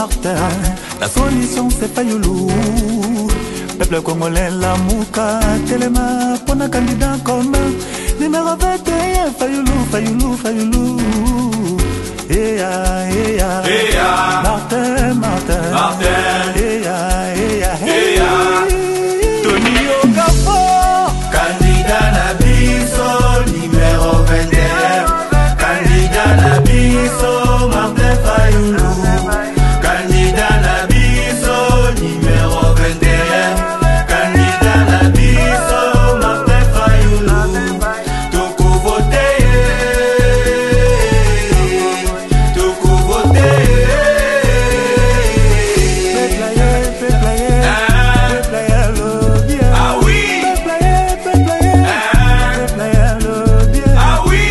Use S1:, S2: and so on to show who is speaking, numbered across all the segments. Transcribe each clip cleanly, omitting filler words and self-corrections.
S1: Martin, la solution c'est Fayulu. Peuple congolais lamuka telema pona candidat commun numéro 21 Fayulu Fayulu Fayulu. Eya eya
S2: Eya.
S1: Martin Martin
S2: Martin.
S1: Eya eya
S2: Eya.
S1: Tony Okafor
S2: Candidat na biso numéro 21. Candidat na biso Martin Fayulu. Candidat na biso numéro 21. Candidat na biso Martin Fayulu. Tokovote ye. Tokovote ye.
S1: Peuple ye, peuple ye,
S2: Hein?
S1: peuple ye alobi ye.
S2: Ah oui.
S1: Peuple ye, peuple ye,
S2: Hein?
S1: peuple ye alobi ye.
S2: Ah oui.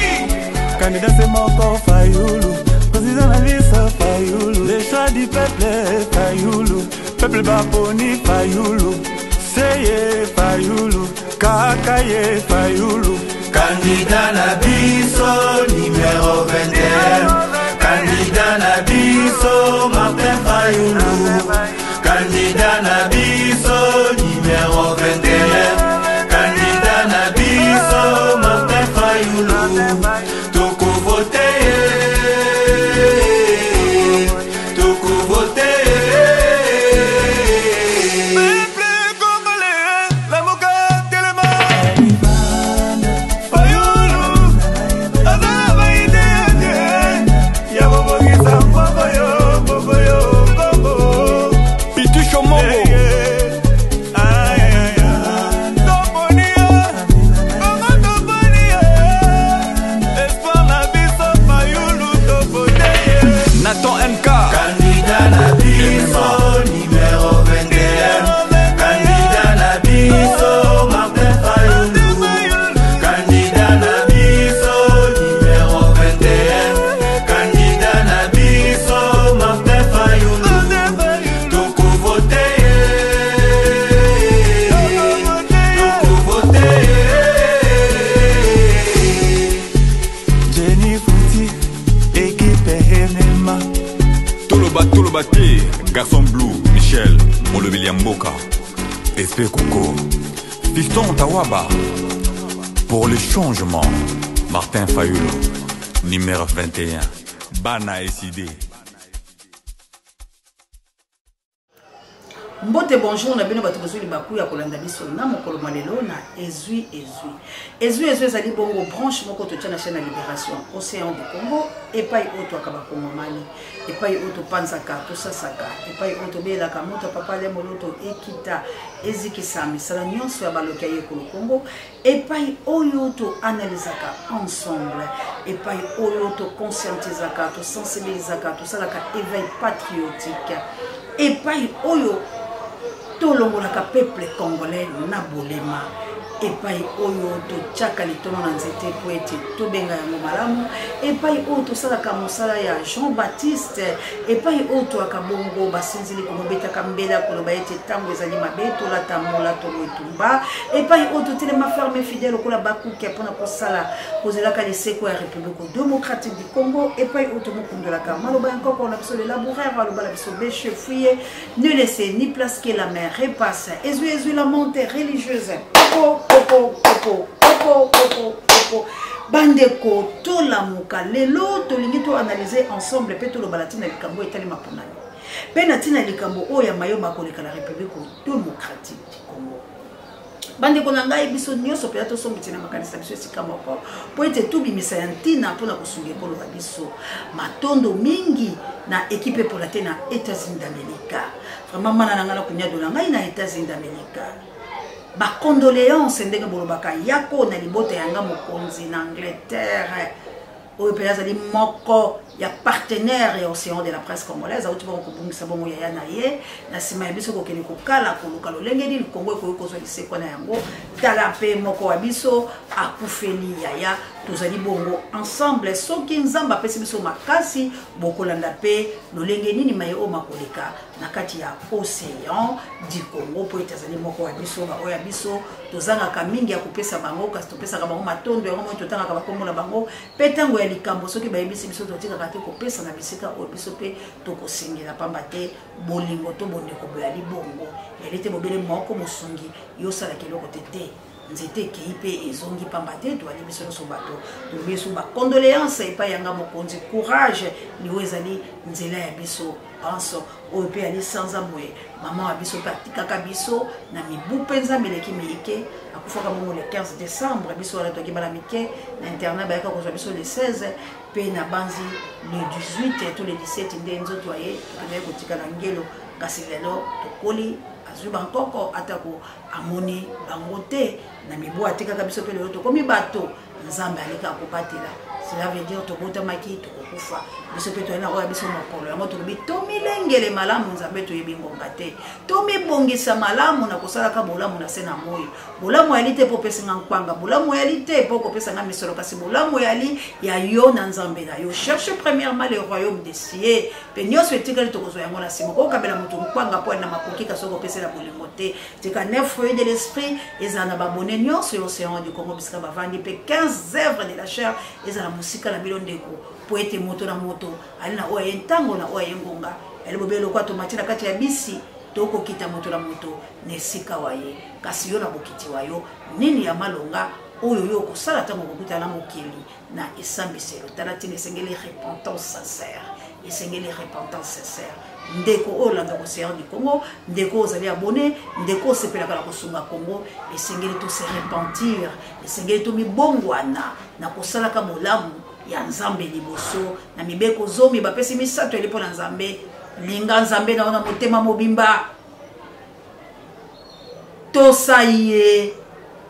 S1: Candidat c'est moko Fayulu, président na biso Fayulu. Le choix du peuple est Fayulu, peuple baponi Fayulu. Seye Fayulu, kaka ye Fayulu.
S2: Candidat na biso numéro 21. Candidat na biso Martin Fayulu. Candidat na biso numéro 21. Candidat na biso Martin Fayulu. Tokovote ye. Tokovote ye.
S1: Peuple congolais, lamuka telema. Fayulu, aza na ba idée te, ya kobongisa mboka yo, mboka yo, Congo.
S2: Pitucho Mongo.
S3: Nathan NK.
S2: Candidat na biso numéro 21. Candidat na biso Martin Fayulu. Candidat na biso numéro 21. Candidat na biso Martin Fayulu. Tokovote ye. Tokovote ye.
S1: Jenny Fouti, équipe MMA.
S3: Toloba Toloba te. Garçon Blue, Michel, molobeli ya mboka.
S2: SP Coco.
S3: Fiston Tawaba. Pour le changement, Martin Fayulu, numéro 21. Bana SID.
S4: Mbote, bonjour na bino bato bozwi libaku ya kolanda biso na mokolo mwa lelo na Ezwi Ezwi. Ezwi Ezwi ezali bongo branche moko totia na chaîne ya Libération Océan du Congo, epai oyo twaka bakongomani, epai oyo topanzaka, tosasaka, epai oyo tobelaka moto ya papa Lemo Loto ekita ezikisa misala nyonso ya baloki ya yekolo Congo, epai oyo toanalizaka ensemble, epai oyo toconscientisaka, tosensibilisaka, tosalaka éveil patriotique, epai oyo tolongolaka peuple congolais na bolema, epai oyo totiaka litono na nzete po ete tobenga yango malamu, epai oyo tosalaka mosala ya Jean Baptiste, epai oyo toyaka bongo basinzili komobetaka mbela koloba ete ntango ezali mabe tolata molato etumba, epai oyo totelema ferme fidèle lokola bakuke mpona kosala kozelaka liseko ya République démocratique du Congo, epai oyo tomokundolaka maloba ya nkoko na biso le laboureur aloba na biso beshe fouille ne laissez ni place que la mer repasse. Ezwi Ezwi, la montée religieuse, popo popo popo popo popo popo. Bandeko, tolamuka. Lelo tolingi toanalyse ensemble mpe tolobala ntina likambo etali maponami mpe na ntina likambo oyo ya mayo makoleka na République démocratique du Congo. Bandeko na ngai, biso nyonso mpenza tosombiti na makanisi na biso esika moko mpo ete tobimisa ya ntina mpona kosunga ekolo na biso. Matondo mingi na ekipe epola te na États-Unis d'Amérique. Vraiment, mana na ngai na kuniado na ngai na États-Unis d'Amérique, bacondoléance ndenge bolobaka yako na libota yanga mokonzi na Angleterre, oyo mpenza azali moko ya partenaire ya Océan de la presse congolaise, auti bongo kobungisa bongo yaya na ye na nsima ya biso kokende kokala koluka lolenge nini Kongo ekoki kozwa lisekwa na yango. Tala mpe moko wa biso akufeli yaya. Tozali bongo ensemble. Soki Nzambe apesi biso makasi, bokolanda mpe lolenge nini maye oyo makoleka na kati ya Océan du Congo, mpo ete azali moko ya biso, baoyo ya biso tozangaka mingi ya kopesa bango, kasi topesaka bango matondo yango moi totangaka bakombo na bango. Mpe ntango ya likambo, soki bayebisi biso, totikaka te kopesa na bisika oyo biso mpe tokosengela, pamba te bolingo to bondeko boyali bongo yali te bobele moko mosungi yo osalaka eloko te te nzete ekei mpe ezongi pamba te. Toyali biso nyonso bato. Tolobi biso bacondoléance epai yanga mokonzi, courage, liwo ezali nzela ya biso banso. Oyo mpe yali sanza boye, mama wa biso mpe atikaka biso na mibu mpenza mileki miyike. Akufaka bongo le 15 décembre. Biso wana toyaki bana mike na internat, bayaka kozwa biso le 16, mpe na banzi le 18 to le 17 nde nzoto aye tokendaki kotika na ngelo. Kasi lelo tokoli, azwi bankoko atako amoni bango te na mibu atikaka biso, mpe lelo tokomi bato. Nzambe aleka kobatela. Cela veut dire tobotamaki, tokokufa biso mpe toyei na oyo ya biso mokolo. Yango tolobi tomilengele malamu. Nzambe toyebi ngonga te. Tomibongisa malamu na kosalaka bolamu na se na moi. Bolamu eyali te mpo opesi nga nkwanga, bolamu eyali te mpo okopesa nga misolo, kasi bolamu eyali ya yo na Nzambe na yo. Cherche premièrement le royaume des cieux, mpe nyonso etikali tokozwa yango na nsima. Okokabela moto nkwanga mpo ali na makoki, kasi okopesela bolingo te. Tika neuf fruits de l'esprit ezala na babone nyonso ya Océan du Congo bisika bavandi, mpe 15 œuvres de la chair ezala mosika na bino ndeko, mpo ete moto na moto ali na oyo aye ntango na oyo aye ngonga. Yali bobele lokwa tomati na kati ya bisi, tokokita moto na moto na esika wa ye. Kasi yo na bokiti wa yo, nini ya malonga oyo yo okosala ntango okokutana na mokili na esambiselo? Tala ntina esengeli repentance sincère, esengeli repentance sincère. Ndeko oyo olandaka Océan du Congo, ndeko oyo ozali abonné, ndeko osepelaka na kosunga Congo, esengeli to se repentir, esengeli tomibongwana na kosalaka bolamu ya Nzambe liboso. Na mibeko zomi, bapesi misato eli mpo na Nzambe: linga Nzambe na yo na motema mobimba, tosa ye,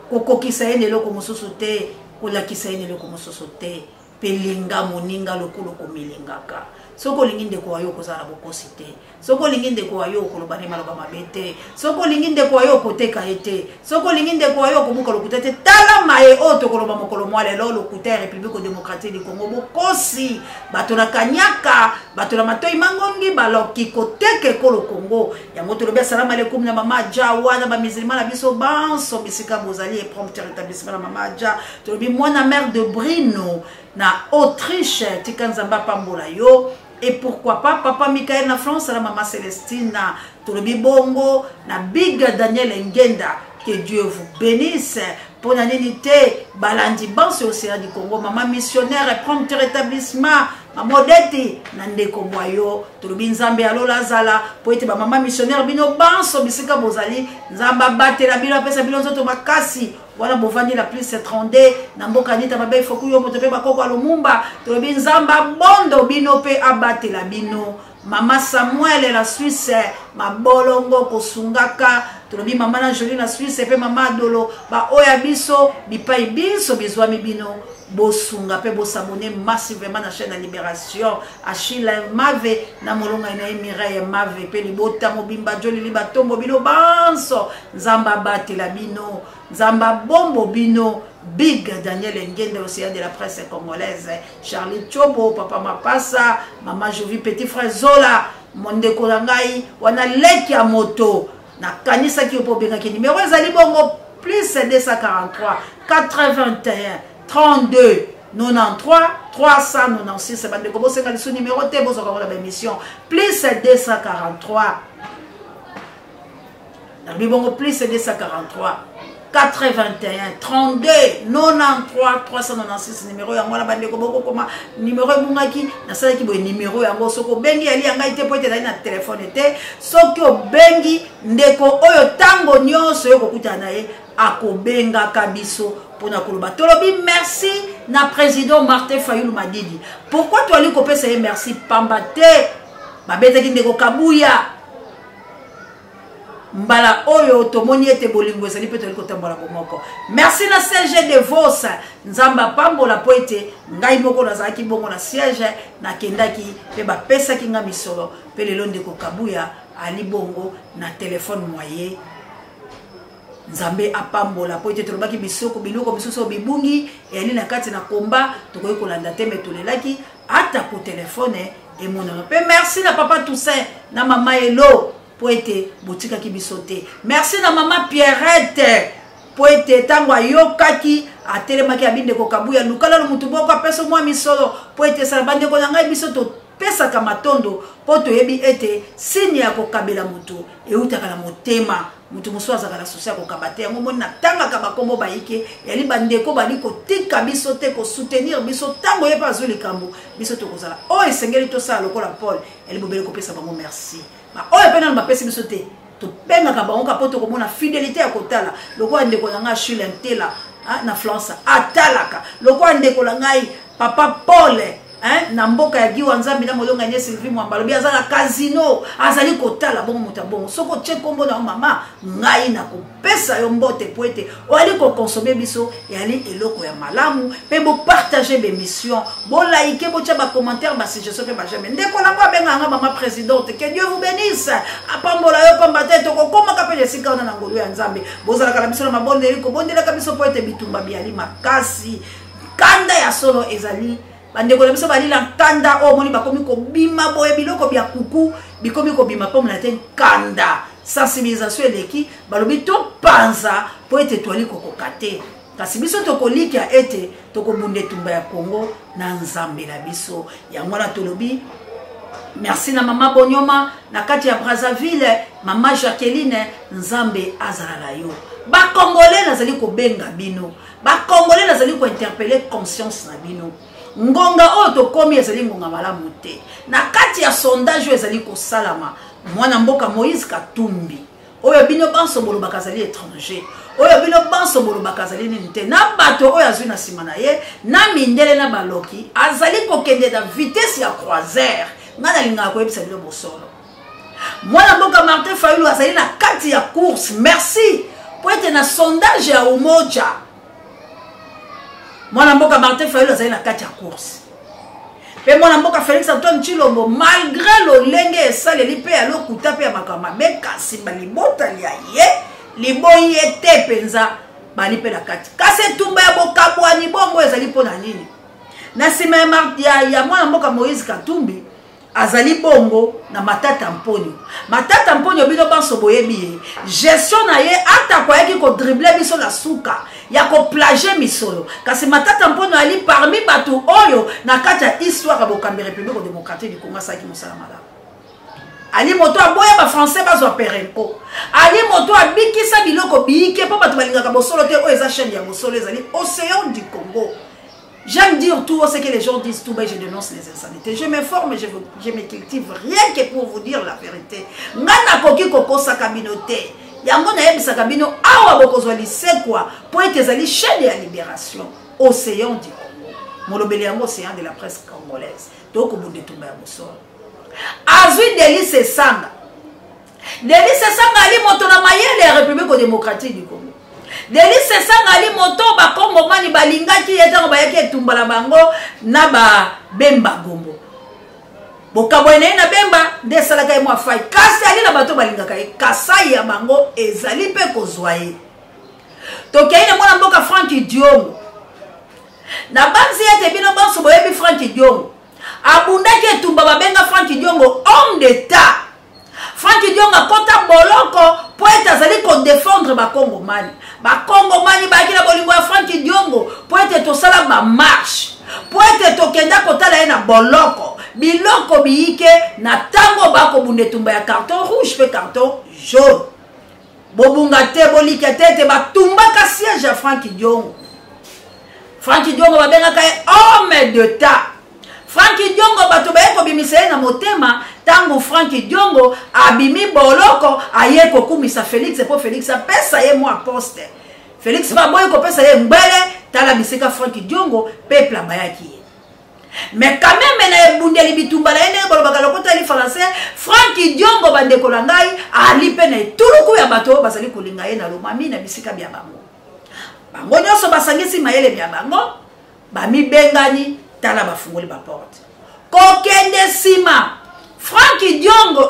S4: kokokisa ye na eloko mosusu te, kolakisa ye na eloko mosusu te, mpe linga moninga lokola okomilingaka. Soki olingi ndeko wa yo, okozala na bokosi te. Soki olingi ndeko wa yo, okoloba nde maloba mabe te. Soki olingi ndeko wa yo, okoteka ye te. Soki olingi ndeko wa yo, okobuka lokuta te. Tala maye oyo tokoloba mokolo mwa lelo: lokuta ya République démocratique du Congo, bokosi bato na kanyaka, bato na matoi mangongi, baloki koteka ekolo Congo. Yango tolobi asalamu alaikum na mama Ja wana, bamisilima na biso banso bisika bozali, et prompt rétablissement na mama Ja. Tolobi mwana mare de Brino na Autriche, tika Nzambe apambola yo. Et pourquoi pas papa Michael na France na mama Celestina. Tolobi bongo na big Daniel Ngenda, que Dieu vous bénisse. Mpo na nini te balandi banso Océan du Congo, mama missionnaire, prompt rétablissement, mama Odeti na ndeko bwa yo. Tolobi Nzambe alola azala mpo ete bamama missionnaire bino banso bisika bozali, Nzambe abatela bino, apesa bino nzoto makasi wana bovandi la plus 32 na mboka Nita Mabe Foku yo moto mpe bakoko ya Lumumba. Tolobi Nzambe abondo bino mpe abatela bino. Mama Samuel na Suisse, mabolongo kosungaka. Tolobi mama na Jolie na Suisse mpe mama Adolo, baoyo ya biso bipai biso bizwami, bino bosunga mpe bosabone massivement na chaîne ya Libération. Achille Mave na molongai na ye Mireille Mave mpe libota mobimba Jolili batombo bino banso, Nzambe abatela bino, Nzambe abombo bino. Big Daniel Ngende, océan de la presse congolaise, Charlie Chobo, papa Mapasa, mama Jovi, petit frère Zola, mondeko na ngai wana, leki ya moto, nakanisaki yo mpo obengaki nimero ezali bongo plus 243 81 32 93 396. Bandeko, bosenga lisu nimero te, bozwaka ngo na baémission. Plus 243, nalobi bongo plus 243 81 32 93 396, nimero yango wana. Bandeko, bokokoma nimero ebungaki, nasalaki boye, nimero yango soki obengi yali ya ngai te, po ete ezali na telefone te. Soki obengi ndeko oyo, ntango nyonso yo kokutana na ye, akobengaka biso mpona koloba. Tolobi merci na président Martin Fayulu Madidi. Pourquoi toali kopesa ye merci? Pamba te babetaki ndeko Kabuya. Mbala oyo tomoni ete bolingo ezali mpe toli kotambola bomoko. Merci na CG de Vos, Nzambe apambola, mpo ete ngai moko nazalaki bongo na siège, nakendaki mpe bapesaki nga misolo, mpe lelo ndeko Kabuya ali bongo na telefone moye. Nzambe apambola mpo ete tolobaki bisoko biloko misusu oyo bibungi eyali na kati na komba tokoki kolanda te me tolelaki ata ko telefone emonano mpe merci na papa Toussaint na mama Elo mpo ete botikaki biso te. Merci na mama Pierrette mpo ete ntango ayokaki atelemaki abi ndeko Kabuya luka nano motu moko apesa mwa misolo mpo ete esala bandeko na ngai biso topesaka matondo mpo toyebi ete signe ya kokabela motu eutaka na motema. Moto mosusu azalaka na susi ya kokaba te. Yango omoni natangaka bakombo bayike yali bandeko bali kotika biso te, kosoutenir biso ntango ye mpe azwi likambo biso tokozala oyo esengeli tosala lokola Paul yali bobele kopesa bango merci. Baoyo mpe nano bapesi biso te tobengaka bango kaka mpo tokomona fidelité ya kotala lokola ndeko na ngai Achille Ntela na France atalaka lokola ndeko na ngai papa Paul hein, na mboka ya Giwa Nzambi na molonga nye Sylvie Mwamba alobi aza na casino azali kotala bongo moto ya bongo. Soki otie nkombo na yo mama, ngai nakopesa yo mbote mpo ete oyali kokonsome biso eyali eloko ya malamu. Mpe bopartage bemission, bolaike, botya bacommentaire, basuggestion mpe bajame. Ndeko nango abengaka nga mama présidente, que Dieu vous bénisse, apambola yo pamba te tokokomaka mpe na esika wana na ngolu ya Nzambe. Bozalaka na biso na mabondeli, kobondelaka biso mpo ete bitumba biyali makasi. Kanda ya solo ezali bandeko na biso balila nkanda oyo omoni bakomi kobima boye, biloko bya kuku bikomi kobima mpo mona te nkanda. Sensibilisation eleki, balobi topanza mpo ete twali kokoka te, kasi biso tokolikia ete tokobunda etumba ya Kongo na Nzambe na biso. Yango wana tolobi merci na mama Bonyoma na kati ya Brazzaville, mama Jacqueline, Nzambe azala na yo. Bakongole nazali kobenga bino, bakongole nazali kointerpele conscience na bino. Ngonga oyo tokomi ezali ngonga malamu te. Na kati ya sondage oyo ezali kosalama, mwana mboka Moïse Katumbi oyo bino banso bolobaka azali étranger, oyo bino banso bolobaka azali nini te, na bato oyo azwi na nsima na ye na mindele na baloki, azali kokende na vitesse ya croisière. Ngai nalingaka koyebisa bino bosolo, mwana mboka Martin Fayulu azali na kati ya course. Merci po ete na sondage ya Umoja mwana mboka Martin Fayulu azali na kati ya course, mpe mwana mboka Félix Antoine Tshilombo malgré lolenge esaleli mpe ya lokuta mpe ya makambo mabe, kasi balibota lya ye liboyi ye te mpenza, bali mpe na kati. Kasi etumba ya bokabwani bongo ezali mpo na nini? Na nsima ya mwana mboka Moïse Katumbi azali bongo na Matata Mponyo. Matata Mponyo bino banso boyebi ye, gestion na ye atako ayaki kodrible biso na suka ya koplage misolo, kasi Matata Mponyo ali parmi bato oyo na kati ya histoire ya bokambi République démocratique du Congo asalaki mosala malamu. Ali moto aboya bafrançais bazwa perenco, ali moto abikisa biloko biike mpo bato balingaka bosolo te. Oyo eza chaîne ya bosolo, ezali Océan du Congo. J'aime dire tout haut ce que les gens disent tout bas, je dénonce les insanités. Je m'informe, je me cultive rien que pour vous dire la vérité. Nga nakoki kokosaka bino te. Yango nayebisaka bino awa bokozwa lisekwa po ete ezali chaîne ya libération Océan du Congo. Molobeli yango Océan de la presse congolaise. Tokobunda etumba ya bosolo. Azwi Delly Sesanga. Delly Sesanga ali moto na mayele ya République démocratique du Congo. Delly Sesanga ali moto bakongomani balingaki ye ntango bayaki etumba na bango na ba Bemba Gombo. Bokabwani na ye na Bemba nde esalaka ye mwa fai, kasi ali na bato balingaka ye. Kasai ya bango ezali mpe kozwa ye. Tokei na mwana mboka Frank Diongo. Na banzi ete bino banso boyebi Frank Diongo. Abundaki etumba babenga Frank Diongo homme d'État. Frank Diongo akota boloko mpo ete azali kodefendre bakongomani. Bakongomani bayaki na bolingo ya Frank Diongo mpo ete tosala bamarche, mpo ete tokenda kotala ye na boloko. Biloko biyike na ntango bakobunda etumba ya carton rouge mpe carton jaune. Bobunga te, bolikia te ete batumbaka siège ya Frank Diongo. Frank Diongo babengaka ye homme d'État. Frank Diongo bato baye kobimisa ye na motema ntango Frank Diongo abimi boloko, aye kokumisa Félix mpo Félix apesa ye mwa poste. Félix mpe aboyi kopesa ye ngbele. Tala bisika Frank Diongo peuple abayaki ye. Mais quand même na ebundeli bitumba na ye ndenge balobaka lokota li français, Frank Diongo bandeko na ngai ali mpe na etuluku ya bato oyo bazali kolinga ye na Lomami na bisika bya bango. Bango nyonso basangisi mayele bya bango, bamibengani, tala bafungoli baporte. Kokende nsima Frank Diongo,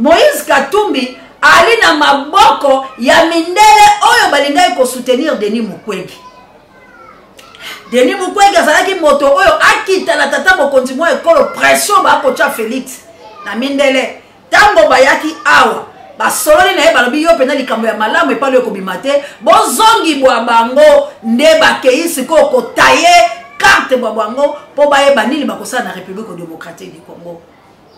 S4: Moïse Katumbi Ali na maboko ya mindele oyo balingaki kosoutenir Denis Mukwege. Denis Mukwege azalaki moto oyo akita na tata mokonzi mwa ekolo pression bakotya Felix na mindele. Ntango bayaki awa basololi na ye, balobi yo mpenza likambo ya malamu epai oyo ekobima te, bozongi bwa bango nde bakei sikoyo kotaye karte bwa bango mpo bayeba nini bakosala na République démocratique du Congo.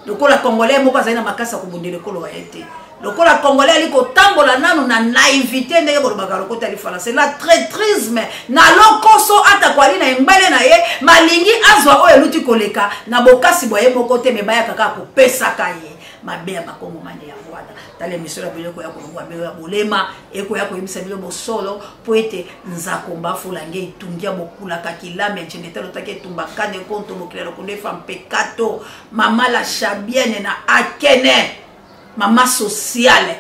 S4: Lokola Congolais moko azali na makasi ya kobundela ekolo ya ye te, lokola Congolais ali kotambola nanu na naivité ndenge bolobaka lokota lifalanse na traitrisme na lokoso, atako ali na engbele na ye malingi azwa oyo eluti koleka na bokasi bwa ye moko te, me bayaka kaka kopesaka ye mabe ya bakongomani yango wana. Tala emission na bino ekoya kolongwa bino ya bolema, ekoya koyebisa bino bosolo mpo ete nzakomba afulange etungi ya bokulaka kilame ncende talotaki etumba kane konto mokili ya lokondo efa mpekato mama la chabiene na akene mama sociale.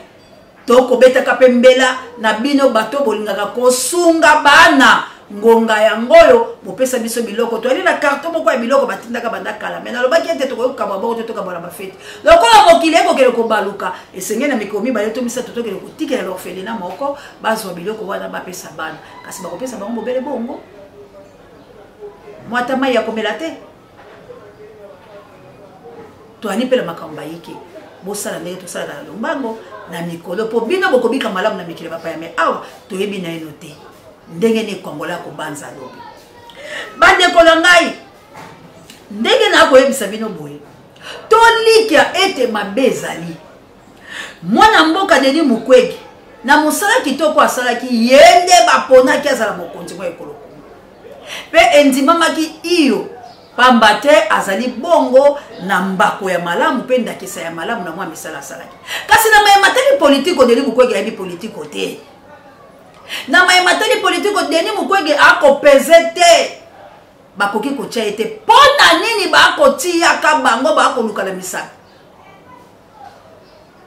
S4: Tokobetaka mpe mbela na bino bato bolingaka kosunga bana ngonga yango oyo bopesa biso biloko. Toyali na karton moko ya biloko batindaka banda kala, me nalobaki ete tokoki kokabwa bongo te, tokabwa na bafeti. Lokola mokili ekokende kobaluka, esengeli na mikolo mibale to misato tokende kotikela l'orphelinat moko bazwa biloko wana bapesa bana, kasi bakopesa bango bobele bongo mwata mai ya komela te. Toyali mpe na makambo bayike bosala ndenge tosalaka na lombango na mikolo mpo bino bokobika malamu na mikili ya bapaya, me awa toyebi naino te ndenge nini Kongola akobanza lobi. Bandeko na ngai, ndenge nakoyebisa bino boye, tolikia ete mabe ezali mwana mboka Denis Mukwege na mosala kitoko asalaki, ye nde baponaki azala mokonzi mwa ekolo Kongo, mpe endimamaki iyo pamba te azali bongo na mbako ya malamu mpe ndakisa ya malamu na mwa misala asalaki. Kasi na maye matali politiko, Denis Mukwege ayebi politiko te. Na maye matali politiko, Denis Mukwege akopeze te, bakoki kotia ye te. Mpo na nini bakotiyaka bango bakoluka na misala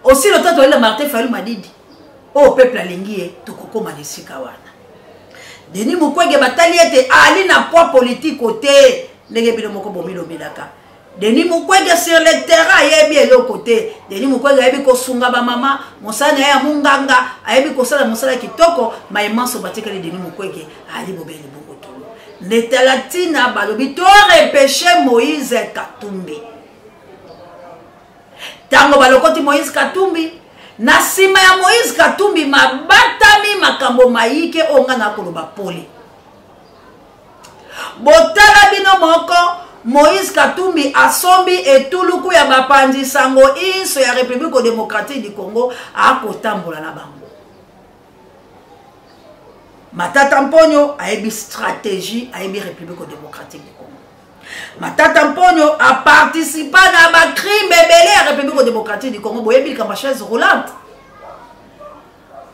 S4: osilo ta toyela Martin Fayulu Madidi oyo peuple alingi ye, tokokóma na esika wana. Denis Mukwege batali ete ali na poids politiko te, ndenge bino moko bomilobelaka. Denis Mukwege sur le terrain ayebi eloko te. Denis Mukwege ayebi kosunga bamama, mosala na ye ya monganga, ayebi kosala mosala kitoko, maye manso batikali Denis Mukwege ali bobele bongo tolo. Ndetala ntina balobi to repêche Moïse Katumbi. Ntango balokoti Moïse Katumbi, na nsima ya Moïse Katumbi mabatami makambo mayike oyo ngai nakoloba pole. Botala bino moko, Moïse Katumbi asombi etuluku ya bapanzi sango inso ya République démocratique du Congo, akotambola na bango. Matata Mponyo ayebi stratégie, ayebi République démocratique du Congo. Matata Mponyo aparticipa na bacrime ebele ya République démocratique du Congo. Boyebi likambo ya chaise roulante.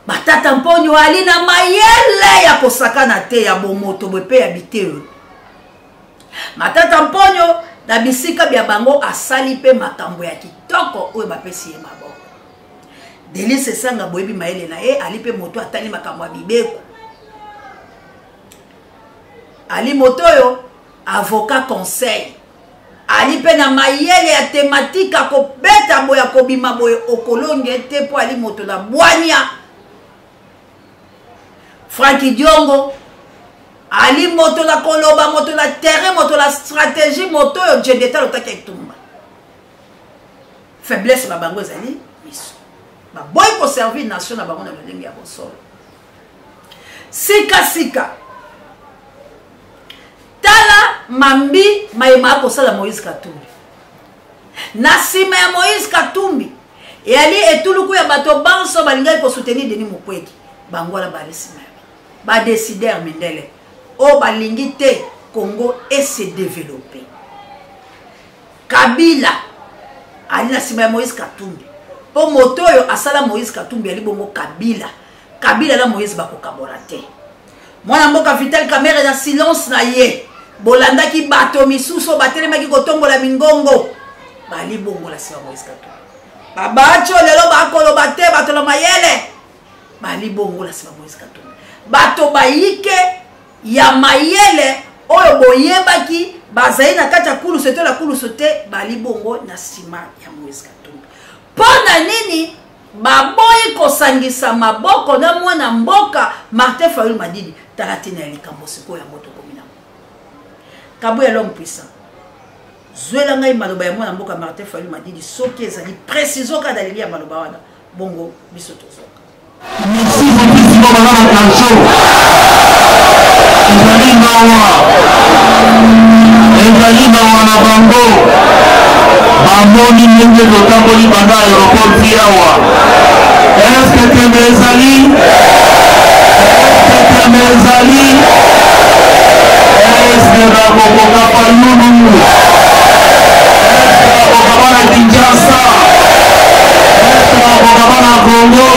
S4: Matata Mponyo ali na mayele ya kosakana te, ya bomoto boye mpe ya biteo. Matata Mponyo na bisika bya bango asali mpe makambo ya kitoko oyo bapesi ye maboko. Delis Esanga boyebi mayele na ye, ali mpe moto atali makambo ya mibeko. Ali moto oyo avocat conseil, ali mpe na mayele ya thématique, akobeta boye akobima boye okolonge te mpo ali moto na bwanya. Franki Diongo ali moto na koloba, moto na terrain, moto na stratégie, moto oyo djendeta lotaki etumba. Faiblesse na bango ezali miso, baboyi koservir nation na bango na lolenge ya bosolo. Sikasika tala mambi mayema akosala Moïse Katumbi. Na nsima ya Moïse Katumbi eyali etuluku ya bato banso balingaki kosoutenir Denis Mukwege, bango wana bali nsima ya badesider mindele oyo balingi te Congo ese développer. Kabila ali na nsima ya Moïse Katumbi mpo moto oyo asala Moïse Katumbi ali bongo Kabila. Kabila na Moïse bakokabola te. Mwana mboka Vital Kamerhe na silence na ye, bolandaki bato misusu oyo batelemaki kotombola mingongo, bali bongo na nsima Moïse Katumbi. Babacho lelo bakoloba te, bato na mayele bali bongo na nsima Moïse Katumbi. Bato bayike ya mayele oyo boyebaki bazali na kati ya kulusu to na kulusu te, bali bongo na nsima ya Moïse Katumbi. Mpo na nini? Baboyi kosangisa maboko na mwana mboka Martin Fayulu Madidi. Tala ntina ya likambo sikoyo yango tokomi nango. Kabuya l'homme puissant, zwela ngai maloba ya mwana mboka Martin Fayulu Madidi, soki ezali precision kaka nalingi ya maloba wana, bongo biso tozoka.
S5: Merci beaucoup Simon baza na kanso. Ezali mawa. Ezali mawa na bango. Bamoni ndenge totamboli banda aéroport ti awa. Est-ce que tembe ezali? Est-ce que tembe ezali? Est-ce que bakokoka Fayulu? Est-ce que bakoka bana Kinshasa? Est-ce que bakoka bana Congo?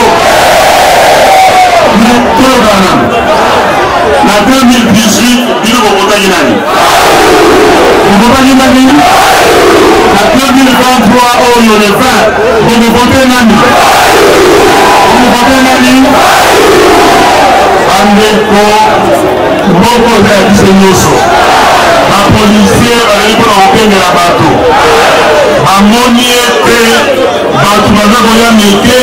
S5: Mais tolobana na 2018 bino bokotaki nani? Bokotaki nani? Na 2023 oyo le 20 bokovote nani? Bokovote nani? Bandeko, moko eza ya biso nyonso. Bapolisier bazali mpona kokengela bato, bamoni ete bato baza koya mike,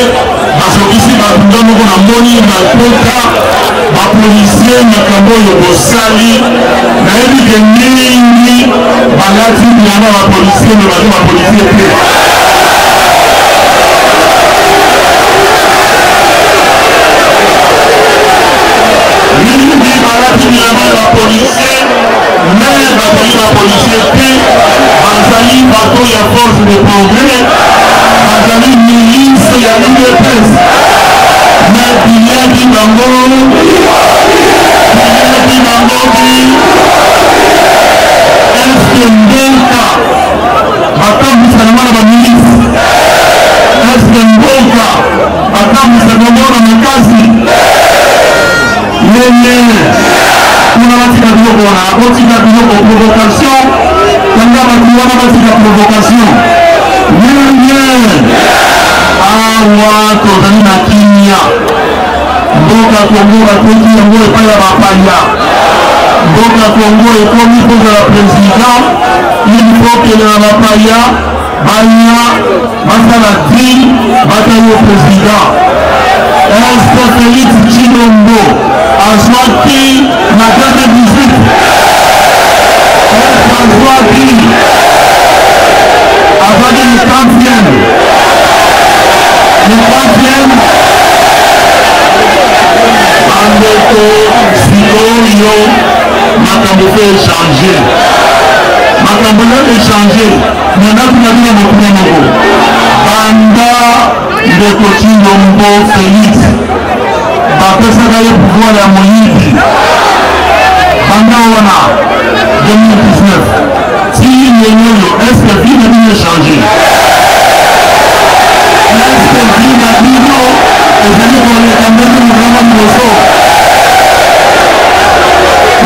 S5: basokisi bato. Nga moko namoni matota bapolisier, makambo oyo bosali, nayebi ke mingi balati bilamba bapolisier me baza bapolisier te. Mingi balati bilamba ya bapolisier me bazali bapolisier te, bazali bato ya force de progrès, bazali milice ya UDPS. Me biliaki bango, biliaki bango bi eske mboka batambwisa yango na bamilisi? Eske mboka batambwisa yango na makasi? Yeye kuna batika biloko wana, botika biloko provocation, kanga bato wana batika provocation. Yeye awa tozali na kimia. Mboka Kongo bateki yango epai ya bapaya. Mboka Kongo ekomi kozala président, il faut kende na bapaya baya basala deal, batali yo président. Est-ce que Félix Tshilombo azwaki na 2018? Est-ce azwaki? Azwaki le 30e, le 30e. Bandeko, sikoyo makambo mpe echange, makambo eza echange. Me natuna bino motuna moko: banda ndeko Tshilombo Félix bapesaka ye pouvoir ya moyibi, banda wana 2019 ti lelo oyo, est ce que vie na bino echange? Est ce que vie na bino ezali koleka ndenge mokama liboso?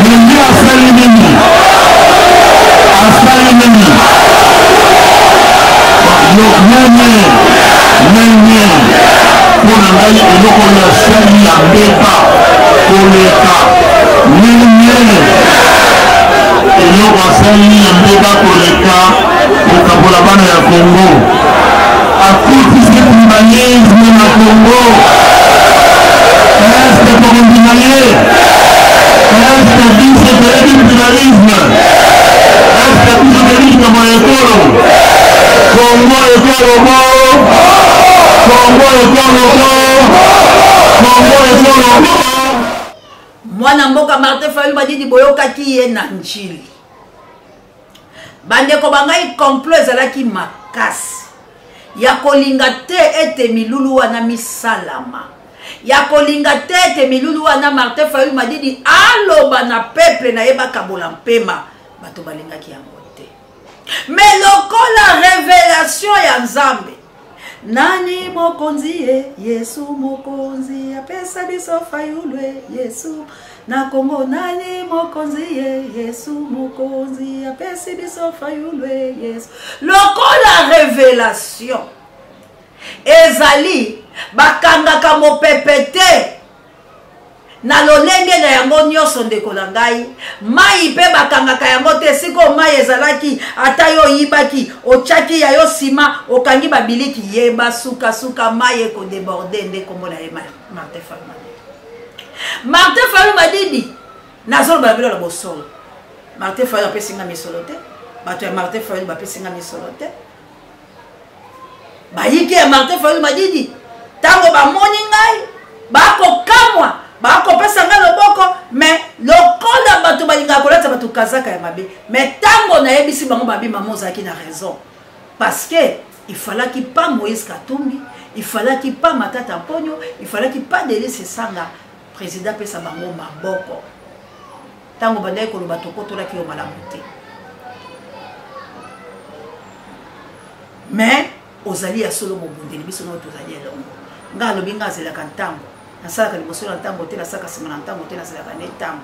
S5: Ndenge asali nini? Asali nini? Yo nene nene, mpo na ngai eloko oyo asali ya mbeba koleka, nene eloko asali ya mbeba koleka, kokabola bana ya Kongo, akotisi tribalisme na Kongo. Est-ce tokondima ye? Est-ce biso toyebi tribalisme? Est-ce biso toyebi likambo ya ekolo Kongo? Ekolo mo Kongo, ekolo mo Kongo, ekolo mo.
S4: Mwana mboka Martin Fayulu Madidi, boyokaki ye na Njili. Bandeko ba ngai, complot ezalaki makasi ya kolinga te ete milulu wana misalama, ya kolinga te ete milulu wana Martin Fayulu Madidi aloba na peuple na ye bakabola mpema. Bato balingaki yango te, me lokola révélation ya Nzambe, nani mokonzi ye? Yesu mokonzi apesa biso Fayulu. Yesu na Kongo, nani mokonzi ye? Yesu mokonzi apesi biso Fayulu. Yesu, lokola révélation ezali, bakangaka mopepe te. Na lolenge na yango nyonso, ndeko na ngai, mai mpe bakangaka yango te. Sikoyo mai ezalaki, ata yo oyibaki, otyaki ya yo nsima, okangi babiliki, yeba sukasuka mai ekodeborde. Nde nkombo na ye Martin Fayulu Madidi. Martin Fayulu Madidi, nazoloba na bino na bosolo, Martin Fayulu apesi nga misolo te, bato ya Martin Fayulu bapesi nga misolo te. Bayike ya Martin Fayulu Madidi, ntango bamoni ngai bakokamwa, bakopesa ngai loboko, me lokola bato balingaka kolata bato kazaka ya mabe, me ntango nayebisi bango babi, mama ozalaki na raison, parce que il fallaki pas Moïse Katumbi, il fallaki pas Matata Mponyo, il fallaki pas Delly Sesanga, président apesa bango maboko. Ntango bandaki koloba tokotolaki yo malamu te, mais ozali ya solo mobundeli biso nao tozali elongo. Ngai alobi, ngai azelaka ntango, nasalaka liboso na ntango te, nasalaka nsima na ntango te, nazelaka nde ntango.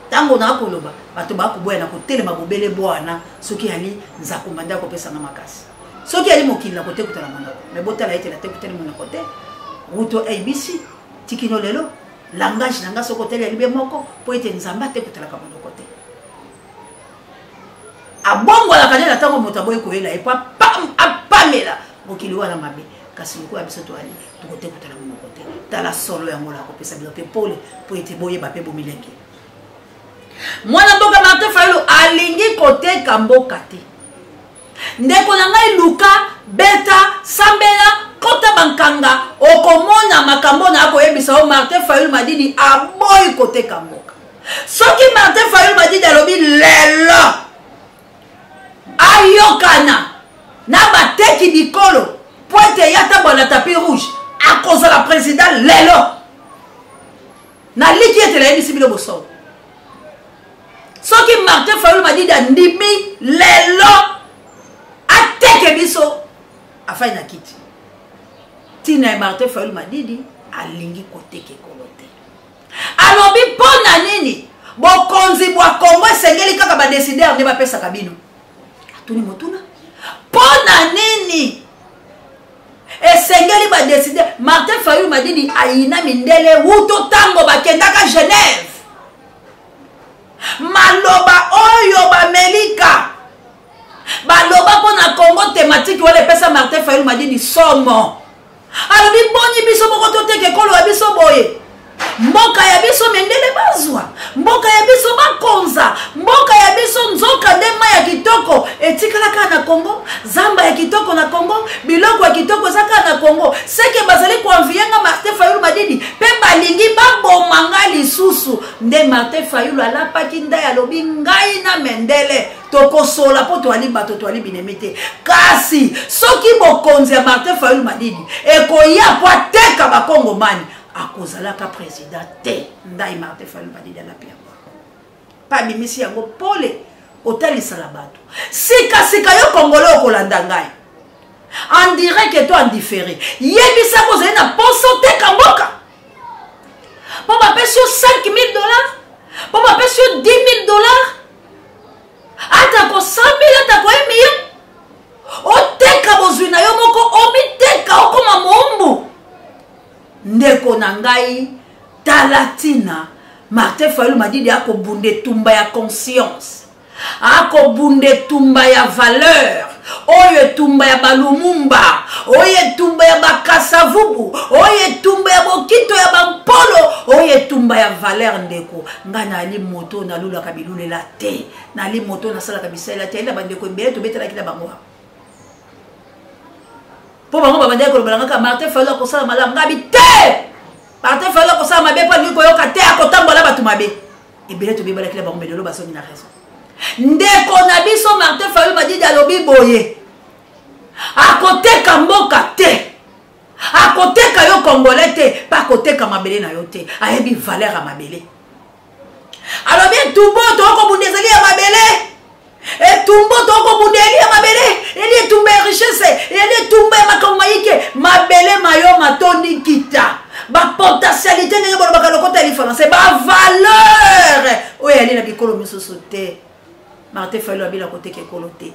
S4: Ntango nakoloba bato bakoboya na kotelema bobele bwana. Soki yali nzakumba nde akopesanga makasi, soki yali mokili na kotekutana monoko, me botala ete natekutani monoko te. Ruto abc tikino lelo langage na ngai soki otali yali be moko, mpo ete Nzambe atekutalaka monoko te, abongolaka nde na ntango moto aboyi koyela ye mpo apamela mokili wana mabe. Kasi lokola biso toali tokotekutana monoko te, tala solo yango na kopesa bino mpe pole mpo ete boyeba mpe bomilenge. Mwana mboka Martin Fayulu alingi koteka mboka te. Ndeko na ngai, luka, beta, sambela, kota bankanga, okomona makambo na akoyebisa yo. Martin Fayulu Madidi aboyi koteka mboka. Soki Martin Fayulu Madidi alobi lelo ayokana na bateki bikolo mpo ete ye atambola na tapis rouge, akozala président lelo. Naliki ete nayebisi bino bosolo, soki Martin Fayulu Madidi andimi lelo ateke biso, afai na kiti. Ntina ya Martin Fayulu Madidi alingi koteka ekolo te, alobi mpo na nini bokonzi bwa Kongo esengeli kaka badesider nde bapesaka bino? Atuni motuna, mpo na nini esengeli badeside? Martin Fayulu Madidi ayina mindele wuto ntango bakendaka Genève. Maloba oyo bamelika baloba mpo na Congo, thématique wana epesa Martin Fayulu Madidi somo. Alobi, boni biso moko toteka ekolo ya biso boye? Mboka ya biso mindele bazwa, mboka ya biso bakonza mboka ya biso, nzoka nde mai ya kitoko etikala kaka na Congo, zamba ya kitoko na Congo, biloko ya kitoko eza kaka na Congo. Seke bazali koenvie nga Martin Fayulu Madidi mpe balingi baboma nga lisusu. Nde Martin Fayulu alapaki ndai, alobi, ngai na mendele tokosola mpo toali bato, toali binemi te. Kasi soki bokonzi ya Martin Fayulu Madidi ekoya mpo ateka bakongomani, akozalaka président te. Ndai Martin Fayulu Madidi alapi yango mpe abimisi yango pole kotalisala bato. Sikasika yo Kongolo okolanda ngai en direct to en différé, yebisaka ozali na poso teka mboka mpo bapesi yo 5000 dollars, mpo bapesi yo 10 000 dollars, atako 100 000, atako 1 million, oteka bozwi na yo moko, omiteka, okoma moumbu. Ndeko na ngai, tala ntina Martin Fayulu Madidi akobunda etumba ya conscience, akobunda etumba ya valeur, oyo etumba ya balumumba, oyo etumba ya bakasavubu, oyo etumba ya bokito ya bampolo, oyo etumba ya valeur. Ndeko ngai, nali moto nalulaka bilulela te, nali moto nasalaka bisalela te. Na bandeko ebele tobetalaki na bango mpo bango babandaki kolobela ngaka Martin Fayulu akosala malamu. Ngabi te, Martin Fayulu akosala mabe mpo alingi koyoka te, akotambola bato mabe ebele. Tobebalaki na bango, me lelo bazongi na raison. Ndeko na biso Martin Fayulu Madidi alobi boye, akoteka mboka te, akoteka yo Congolais te, mpe akoteka mabele na yo te. Ayebi valeur ya mabele. Alobi etumba oyo tokobunda ezali ya mabele, etumba tokobunda eli ya mabele, eli etumba ya richesse, eli etumba ya makambo mayike. Mabele mayo matondi nkita, bapotentialité, ndenge bolobaka lokota ya lifrançais, bavaleur oyo eyali na bikolo misusu te. Martin Fayulu abila koteka ekolo te.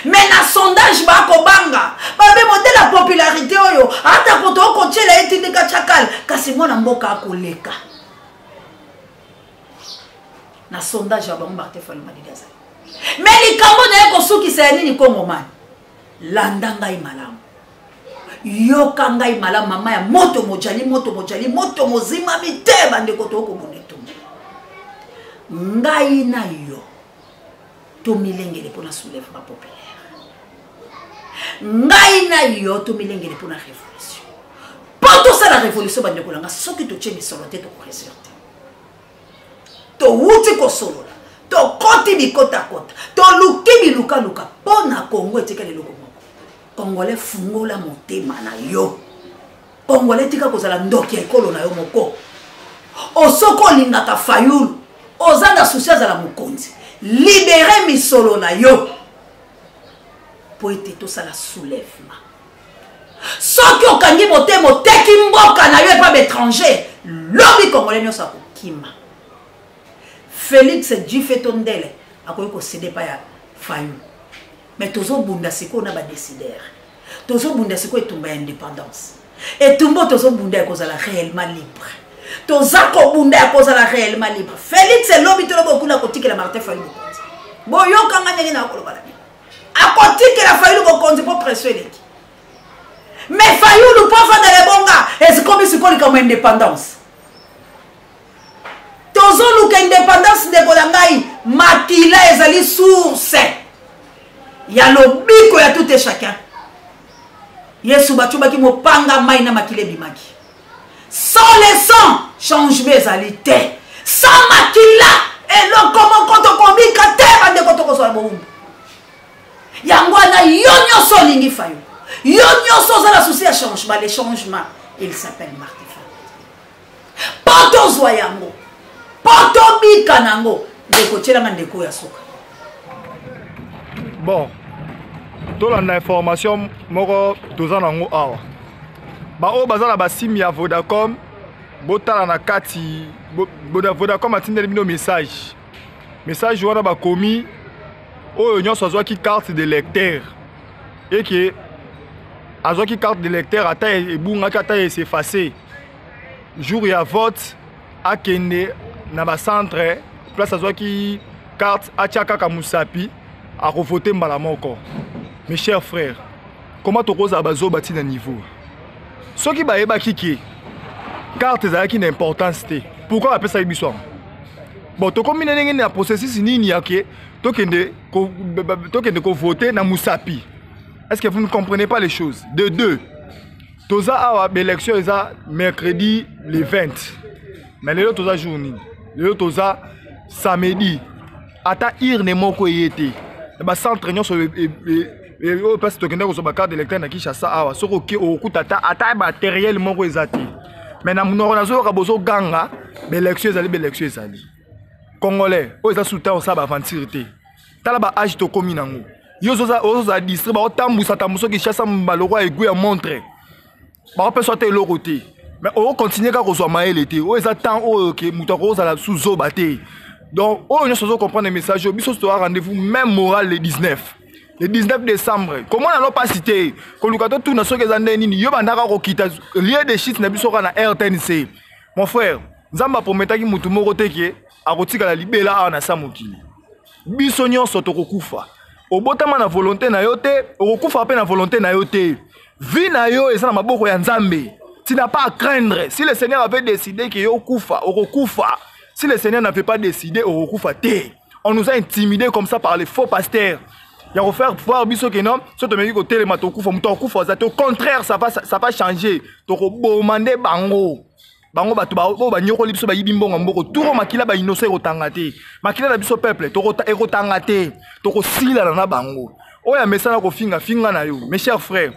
S4: Mais na sondage bakobanga, balobi modele ya popularité oyo ata koto okotyela ye tindika chakal, kasi mwana mboka akoleka na sondage ya bango. Martin Fayulu Madidi azali. Mais likambo na ye kosukisa ya nini? Kongomani, landa ngai malamu, yoka ngai malamu, mama ya moto mojali, moto mojali, moto mozimami te. Bandeko, tokobunda etumba, ngai na yo tomilengele mpona soulèvement populaire. Ngai na yo tomilengele mpona révolution, mpo tosala révolution. Bandeko na nga, soki totie misolo te, tokoresir te. Towuti kosolola, tokoti bikotakota, toluki bilukaluka mpo na Kongo. Etikali eloko moko: Congolais, fungola motema na yo. Congolais, tika kozala ndoki ya ekolo na yo moko. Osoki olingaka Fayulu, oza na susi azala mokonzi, libere misolo na yo mpo ete tosala soulèvement. Soki okangi motema, oteki mboka na yo epa baétranger, lobi Congolais nyonso akokima. Félix Jife to ndele akoki kosede epai ya Fayulu. Mais tozobunda sikoyo na badécideur, tozobunda sikoyo etumba ya indépendance. Etumba oyo tozobunda ya kozala réellement libre, toza kobunda ya kozala réellement libre. Félix elobi tolobi okuna kotikela Martin Fayulu bokonzi. Boyokanga ndenge na koloba na bino, akotikela Fayulu bokonzi mpo pression eleki. Mais Fayulu mpo afandala ebonga, ezikomi sikoyo likambo ya indépendance. Tozoluka indépendance, ndeko na ngai. Makila ezali source ya lobiko ya tout et chacun. Yesu bacubaki mopanga, mai na makila ebimaki. Sans le sang, changement ezali te. Sans makila, eloko moko tokobika te. Bandeko, tokozwa bowumbu. Yango wana, yo nyonso olingi Fayo, yo nyonso oza na souci ya changement, le changement, il s'appelle Martin Fayulu. Mpo tozwa yango, mpo tobika na yango, ndeko, tyelanga ndeko ya suka.
S6: Bon, tolanda information moko toza nango awa. Baoyo baza na basimi ya Vodacom, botala na kati. Vodacom atindeli bino message. Message wana bakomi: oyo nyonso azwaki carte de lecteur, eke azwaki carte de lecteur, ata ebungaki, ata es'effacer, jour ya vote akende na bacentre place azwaki carte, atia kaka mosapi, akovote mbala moko. Mes chers frères, comment tokozala bazoba ntina niveau? Soki bayebaki ke carte ezalaki na importance te, pourquoi bapesaki biso yango? Bon, tokomi na ndenge na processus nini ya ke tokende kovote na mosapi? Est ce que vous ne comprenez pas les choses? De deux, toza awa, baélection eza mercredi le 20, mais lelo toza jour nini? Lelo toza samedi. Ata urne moko eye te na bacentre nyonso oyo place tokende kozwa bacarte d'électeur na Kinshasa awa. Soki oke, okokuta ata matériel moko eza te. Mais na monoko nazoyoka bozoganga baélection ezali, baélection ezali. Congolais, oyo eza suta osala baaventure te. Tala baage tokomi nango. Yo ozozala distrait, baotambusa tambusa Kinshasa baloko ya egu ya montre, bakopesa te eloko te, mais okocontinue kaka kozwa mayele te. Oyo eza temps oyo ke moto akozala suzoba te. Donc oyo nyonso ozocomprendre message oyo, biso toa rendez-vous même moral le 19, le 19 décembre. Komona no mpasi te koluka totuna soki eza nde nini. Yo bandaka kokita lieu de chute na biso kaka na RTNC. Mon frère, Nzambe aprometaki motu moko te ke akotikala libela awa na sa mokili. Biso nyonso tokokufa. Obotama na volonté na yo te, okokufa mpe na volonté na yo te. Vie na yo eza na maboko ya Nzambe. Tu n'as pas à craindre. Si le Seigneur avait décidé ke yo okufa, okokufa. Si le Seigneur n'avait pas décidé, okokufa te. On nous a intimidés comme ça par les faux pasteurs ya kofaire voir biso ke non, so tomeki kotelema, tokufa. Moto akufa aza te. Au contraire, ça va changer. Tokoboma nde bango. Bango bato oyo banyokoli biso, bayibi mbongo mboko turo, makila bainnocent ekotanga te. Makila na biso peuple ekotanga te. Tokosilana na bango. Oyo amesana kofinga, finga na yo. Mes chers frères,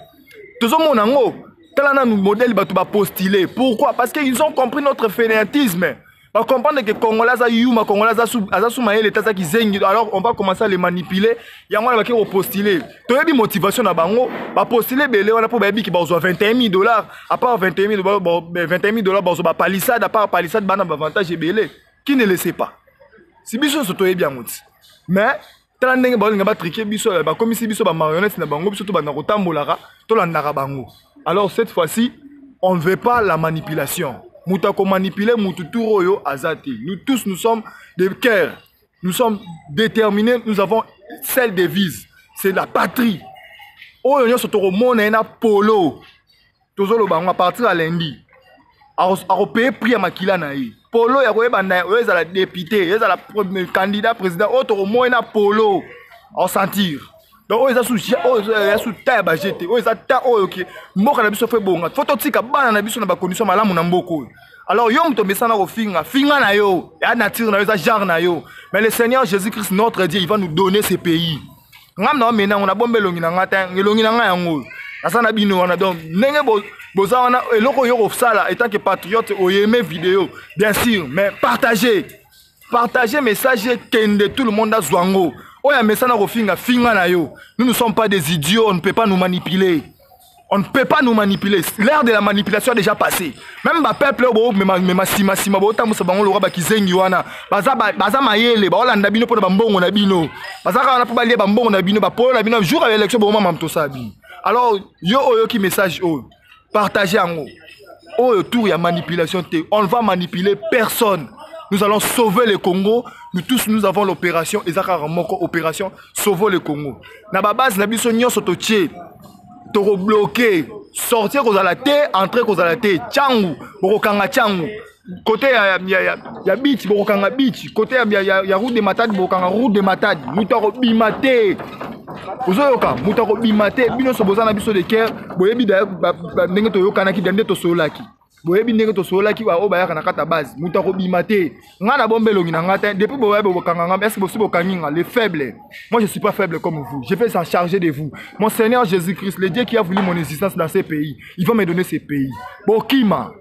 S6: tozomona yango. Tala nanu modèle bato bapostule. Pourquoi? Parce que ils ont compris notre fainéantisme. Bacomprendre que Congolais aza yuma, Congolais aza su mayele te, aza kizengi. Alors on va commencer à les manipuler. Yango wana bake kopostule. Toyebi motivation na bango. Bapostule ebele wana mpo bayebi ke bazwa 21 000 dollars. À part 21 000 dollars, 21 000 dollars, bazwa bapalissade. À part palissade, bana baavantage ebele. Qui ne le sait pas? Si biso nyonso toyebi yango ti, mais Tala ndenge baolinga batrike biso, bakomisi biso bamarionnette na bango, biso tobanda kotambolaka, tolandaka bango. Alors cette fois-ci, on ne veut pas la manipulation. Moto akomanipule motu tour oyo aza te. Nous tous, nous sommes de cœur, nous sommes déterminés, nous avons celle devise, c'est la patrie. Oyo nyonso tokomona ye na polo, tozoloba yango à partir ya lundi, akopaye prix ya makila na ye. Polo ya koyeba na oyo ezala député, ezala candidat président, oyo tokomona na polo akosentir. Donc oyo eza sous, oyo eza sous ta ya ba te, oyo eza ta oyo ke mboka na biso fo ebonga, fo totika bana na biso na bacondition malamu na mboka oyo. Alors yo moto omesana kofinga, finga na yo, ya nature na yo, eza genre na yo. Mais le Seigneur Jésus-Christ notre Dieu, il va nous donner ce pays. Ngam na omena ngo na bombe elongi na nga te, elongi na nga yango naza na bino wana. Donc ndenge boza wana, eloko oyo kosala en tant que patriote, oyeme vidéo bien sûr, mais partagez, partagez message ekende, tout le monde azwa yango. Oyo amesana kofinga, finga na yo. Nous ne sommes pas des idiots, on ne peut pas nous manipuler. On ne peut pas nous manipuler. L'ère de la manipulation a déjà passé. Même ba peuple oyo mema sima sima bo tambusa bango lokwa ba kizengi wana. Baza baza mayele, ba olanda bino pona ba mbongo na bino. Baza kaka na po balie ba mbongo na bino, ba polo na bino jour ya élection bo mama mtosa bino. Alors yo oyo ki message oyo, partager yango. Oyo tour ya manipulation te. On ne va manipuler personne. Nous allons sauver le Congo. Nous tous, nous avons l'opération Ezaka Moko, opération Sauvons le Congo. Na ba base na biso nyonso totie, tokobloke sortir kozala te, entrée kozala te. Tchangu bokokanga Tchangu, côté ya beach bokokanga beach, côté ya route de Matadi bokokanga route de Matadi. Moto akobima te, ozoyoka, moto akobima te. Bino nyonso boza na biso de cœur, boyebi ndenge toyokanaki, nde tosololaki, boyebi ndenge tosololaki. Oyo bayaka na kati ya base, moto akobima te. Nga na bomba elongi na nga te. Depuis boya bokanga nga, est-ce bosi bokangi nga? Les faibles, moi je suis pas faible comme vous, je vais s'en charger de vous. Mon Seigneur Jésus-Christ, le Dieu qui a voulu mon existence dans ces pays, il va me donner ces pays. Bokima,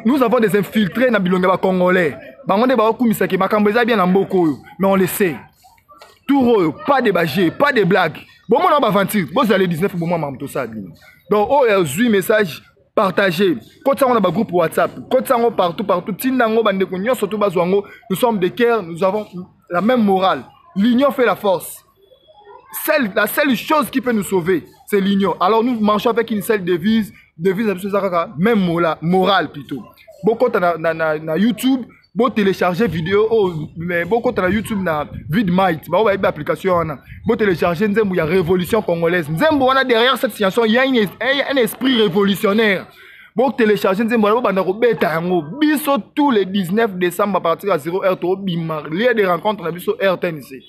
S6: nous avons des infiltrés na bilongi ya bacongolais. Bango nde baokumisaki makambo eza bien na mboka oyo, mais on le sait. Tour oyo, pas de baje, pas de blague. Bomona baventure, bozala le 19, bomwa makambo tosala bino. Donc oyo azwi message, partager, kotisa yango na bagroupe WhatsApp, kotisa yango partout partout, tinda yango bandeko nyonso to bazwa yango. Nous sommes de cœur, nous avons la même morale. L'union fait la force. La seule chose qui peut nous sauver, c'est l'union. Alors nous marchons avec une seule devise, devise na biso eza kaka même morale plutôt. Bokota na YouTube, botélécharger vidéo oyo, mais bokota na YouTube na Vidmite, bao bayebi application wana, botélécharger nzembo ya révolution congolaise. Nzembo wana, derrière cette chanson il y a un esprit révolutionnaire. Botélécharger nzembo wana, bobanda kobeta yango. Biso tous les 19 décembre à partir ya 0 heure, tobima lieu de rencontre na biso RTNC.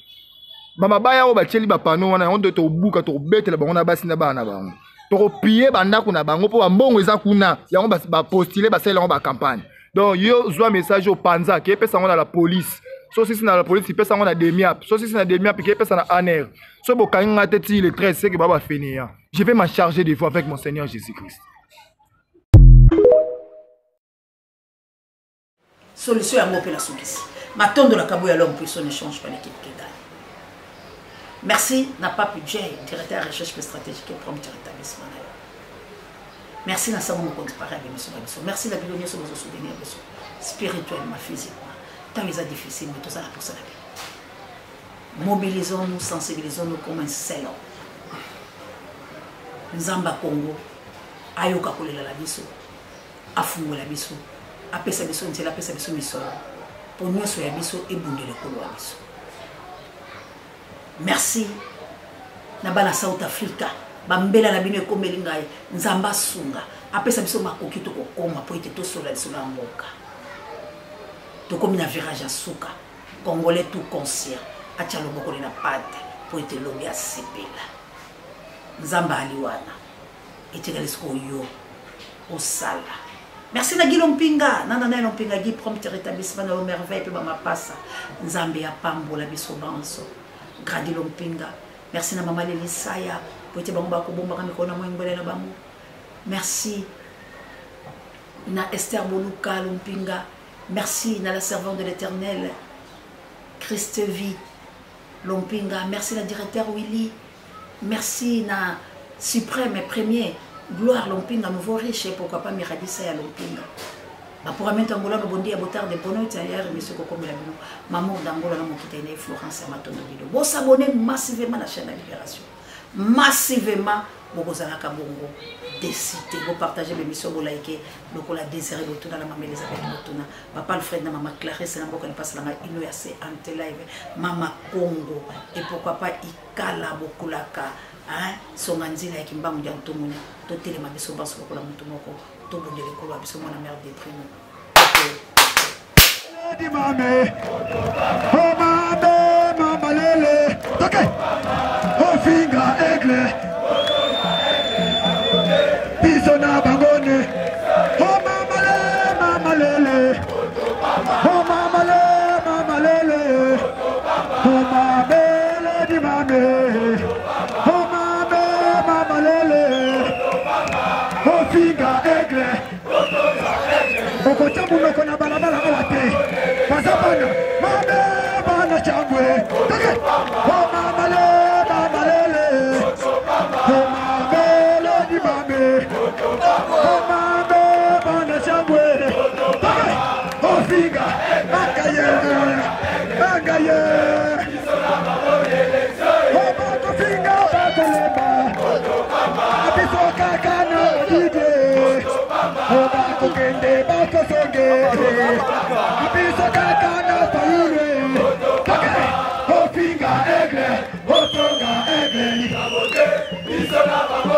S6: Bamabaya oyo batieli bapano wana, yango nde tobuka, tokobetela bango na basi na bana na bango, tokopie bandako na bango mpo bambongo eza kuna. Yango bapostule, basalela yango bacampagne. Donc yo zwa message oyo, panza, ke epesa yango na la police. So sisi na la police, epesa yango na DEMIAP. So sisi na DEMIAP, ke epesa na ANR. So bokangi nga te ti le 13, c'est que ba bafainéants. Je vais m'en charger de vous avec mon Seigneur Jésus-Christ.
S4: Solution yango mpe nasukisi. Matondo na kabo ya l'homme puissant ne change pas, l'équipe qui gagne. Merci na Pape J, directeur ya recherche mpe stratégique et prompt rétablissement na yo. Merci na sango mokonzi pare ya biso na biso. Merci na bino nyonso bozosoutenir biso spirituellement, physiquement. Ntango eza difficile, mais tozala mposa na bino. Mobilisons-nous, sensibilisons-nous comme un seul homme. Nzambe ya Congo ayoka kolela na biso, afungola biso, apesa biso nzela, apesa biso misolo mpo nyonso ya biso ebundela ekolo ya biso. Merci na bana South Africa, bambela na bino ekomeli ngai. Nzambe asunga, apesa biso makoki, tokokoma mpo ete tosola lisolo ya mboka. Tokomi na virage ya suka. Congolais tout conscient atya loboko na pate mpo ete lobi asepela. Nzambe ali wana, etikali sikoyo yo osala. Merci na Gilo Mpinga, nana na Mpinga Guy, prompt rétablissement na yo merveille mpe bamapasa. Nzambe apambola biso banso. Gradilo Mpinga, merci na mama Lelisaya po ete bango bakobombaka mikolo na moyengwele na bango. Merci na Esther Boluka Lompinga, merci na la servante de l'Éternel Christ Vie Lompinga, merci na directeur Willy, merci na suprême et premier Gloire Lompinga, nouveau riche, et pourquoi pas Miradisa ya Lompinga. Baporamento Angola no bondia botarde boa noite ayar monsieur kokomela bino Mamour d'Angola na mokita ina Florence ya matondo bino. Bo s'abonner massivement na chaîne la Libération. Massivement bokozalaka bongo décité bopartage bémission bolike lokola désiré botuna na mama elizabeth botuna papa alfred na mama clarisse na mboka lipasi na ngai ino ya se ante live mama congo et pourquoi pas ikala bokulaka hein? Songa nzila ya kimbangu dia ntomunya totelema biso banso lokola moto moko tobundela ekolo ya biso mwana mare de primo.
S7: Mame, oh mame, mama lele, toke, oh finga aigle, biso na bangone, oh mama le, mama lele, oh mama le, mama lele, oh mame le di mame, oh mame, mama lele, oh finga aigle. Okotya monoko na balabala awa te, baza bana mabe, bana cangwe toke o mamale mamalele o mamelodi mame o mame bana cangwe toke ofinga bangaye bangaye o bakofinga bakolemba biso kaka na dide bakokende bakosonge biso kaka na fayulu toke ofinga aigle otonga aigle biso na bango.